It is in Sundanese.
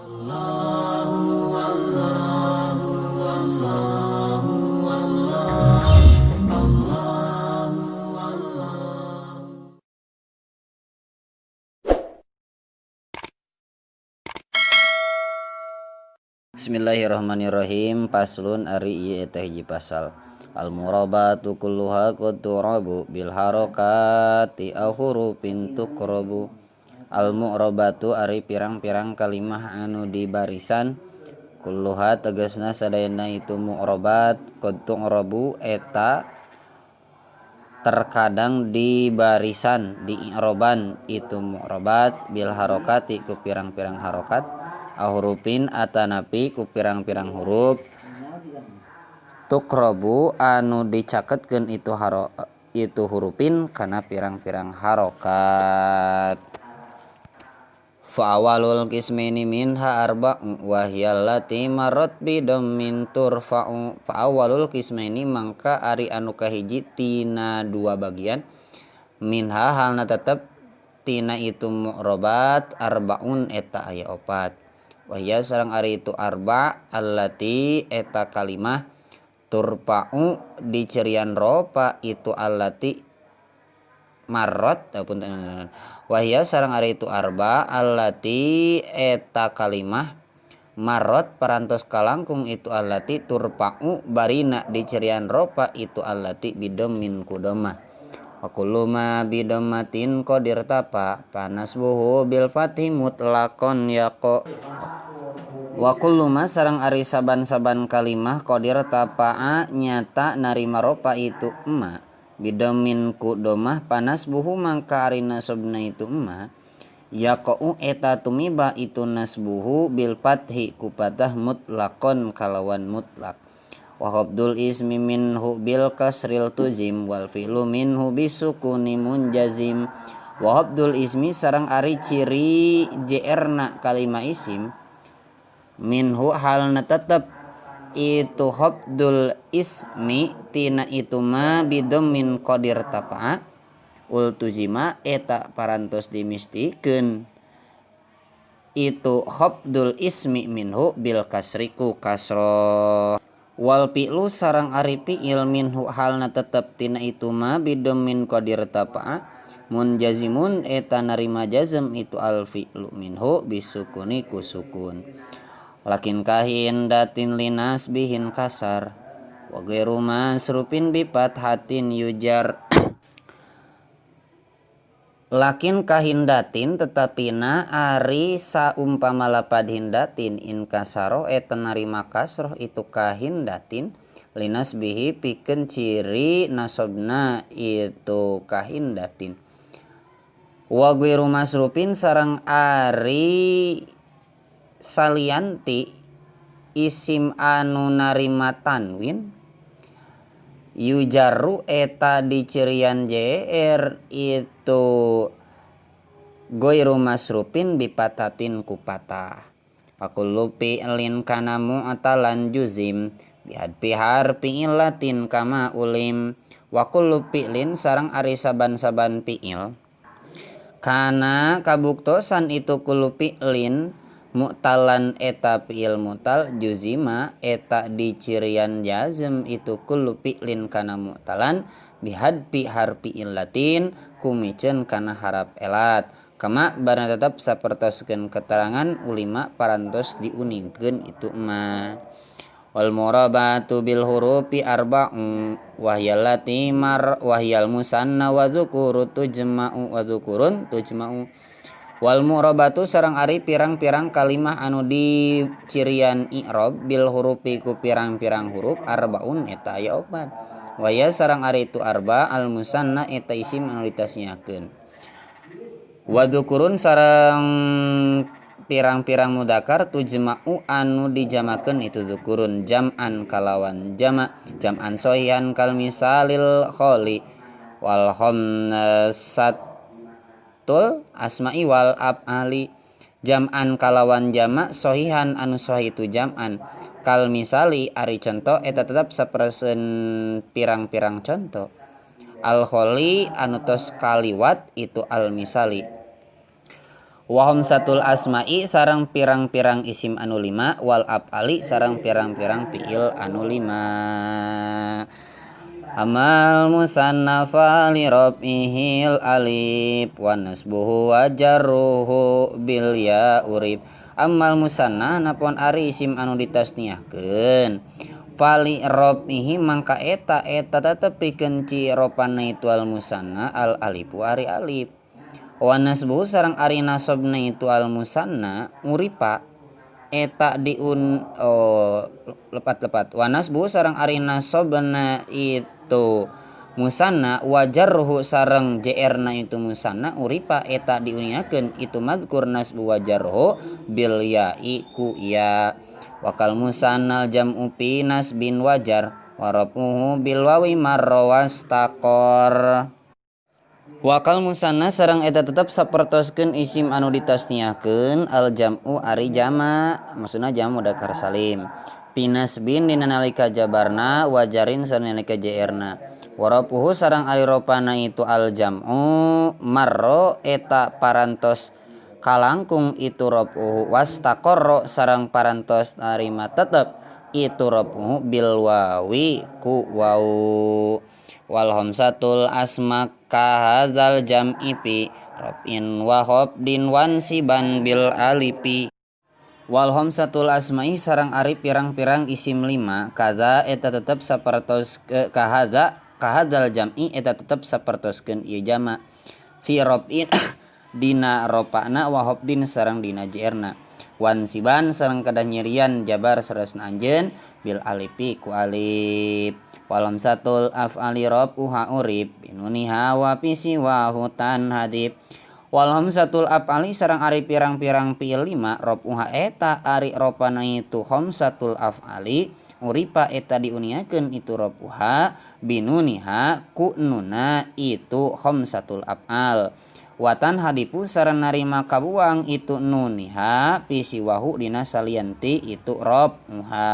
Bismillahirrahmanirrahim. Faslun ari ieu eta hiji pasal. Al murabatu kulluha qad turabu bil harakati aw hurufin tuqrabu. Al mu'rabatu ari pirang-pirang kalimah anu di barisan, kulluha tegasna sadayana itu mu'rabat, qad tu'rabu eta terkadang di barisan di i'roban itu mu'rabat bil harokati ku pirang-pirang harokat, hurufin atanapi ku pirang-pirang huruf, tuqrabu anu dicaketkeun itu itu hurufin kana pirang-pirang harokat. Fa awalul qismaini minha arba'u wa hiya allati marrat bi dhammin turfa'u. Fa awalul qismaini mangka ari anu kahiji tina dua bagian, minha halna tetep tina itu mu'rabat, arbaun eta aya opat. Wa hiya sareng ari itu arba allati eta kalimah turfa'u dicirian ropa itu allati marrat ataupun wahia sareng ari itu arba allati eta kalimah marrat parantos kalangkung itu allati turfa'u barina dicirian ropa itu allati bidhammin kudamah. Wa kullu ma bidhammatin qadir tapa panasbuhu bil fathi mutlaqan yaqa. Wa kullu ma sareng ari saban-saban kalimah qadir tapa'a nyata narima ropa itu emma bidomin ku domah panas buhu mangka ari nasabna itu emma yaqau eta tumiba itu nasbuhu bil fathi ku patah mutlaqon kalawan mutlak. Wa khabdul ismi minhu bil kasril tuzim wal fi'lu minhu bisukuni munjazim. Wa khabdul ismi sareng ari ciri jr-na kalima isim minhu halna tetep itu khabdul ismi tina itu ma bidhammin qadir tapa'a ultuzima eta parantos dimistikeun itu khabdul ismi minhu bil kasriku kasroh. Wal fi'lu sareng ari fi'il minhu halna tetep tina itu ma bidhammin qadir tapa'a munjazimun eta narima jazm itu al fi'lu minhu bisukuni kusukun. Lakin kahin datin linas bihin kasar wa ghairu masrufin bi fathatin yujar. Lakin kahindatin tetapi na ari saumpama lapad hindatin in kasaro eta narima kasroh itu kahindatin linas bihi pikeun ciri nasobna itu kahindatin. Wa ghairu masrufin sareng ari salianti isim anu narima tanwin yujarru eta dicirian jr itu ghairu masrufin bipatatin ku patah. Fakullu fi'lin kana mu'talan juzim bihadfi harfi illatin kama ulim. Wa kullu fi'lin sareng ari saban-saban fi'il kana kabuktosan itu kullu fi'lin mu'talan eta fi'il mu'tal juzima eta dicirian jazm itu kullu fi'lin kana mu'talan bihadfi harfi illatin kumiceun kana harap elat. Kama barna tetep sapertoskeun keterangan ulima parantos diuningkeun itu ma. Wal murabatu bil hurufi arba'u wahyal lati mar wahyal musanna wa dzukuru tujma'u wa dzukurun tujma'u. Wal mu'rabatu sareng ari pirang-pirang kalimah anu di cirian i'rab bil hurufi ku pirang-pirang huruf arbaun eta aya opat. Wa ya sareng ari itu arba al musanna eta isim anu ditasniahkeun. Wa dzukurun sareng pirang-pirang mudakar tujma'u anu dijamakeun itu dzukurun jam'an kalawan jama jam'an sohihan kal misalil kholi wal khamsat tul asma'i wal af'ali jam'an kalawan jama sohihan anu sohih itu jam'an kal misali ari contoh eta tetep sapersen pirang-pirang contoh al kholi anu tos kaliwat itu al misali. Wa khamsatul asma'i sareng pirang-pirang isim anu lima wal af'ali sareng pirang-pirang fi'il anu lima. Amal musannafa li raf'ihil alif wa nasbuhu wa jarruhu bil ya urib. Amal musanna napon ari isim anu ditasniahkeun fali raf'ihi mangka eta eta tetep pikeun ci ropana itu al musanna al alifu ari alif. Wa nasbuhu sareng ari nasabna itu al musanna uripa eta diun oh, lepat-lepat. Wa nasbuhu sareng ari nasabna itu musanna wajarruhu sareng jr-na itu musanna uripa eta diuniakeun itu mazkur nasbu wajarruhu bil ya'i ku ya. Wakal musannal jam'u fi nasbin wajar wa rafuhu bil wawi marra wastaqor. Wakal musanna sareng eta tetep sapertoskeun isim anu ditasniahkeun al jam'u ari jama maksudna jama mudzakkar salim fi nasbin dina nalika jabarna wajarin sareng nalika jrna. Warafuhu sareng ari ropana itu al jam'u marro eta parantos kalangkung itu rafuhu wastaqarra sareng parantos narima tetep itu rafuhu bil wawi ku wau. Wal hamsatul asma ka hadzal jam'i fi raf'in wa khafdin wansiban bil alifi. Wal khamsatul asma'i sareng ari pirang-pirang isim lima kaza eta tetep sapertos kahadza kahadzal jam'i eta tetep sapertoskeun ieu jama fi raf'in dina rofa'na wa khafdin sareng dina jerna wansiban sareng kedah nyirian jabar saresna anjeun bil alifi ku alif. Wal khamsatul af'ali rafuha urib binuniha wa fi siwahu tanhadib. Wal khamsatul af'ali sareng ari pirang-pirang fi'il lima rafuha eta ari rofana itu khamsatul af'ali uripa eta diuniakeun itu rafuha binuniha ku nuna itu khamsatul af'al. Watan hadipu sareng narima kabuang itu nuniha fi siwahu dina salianti itu rafuha.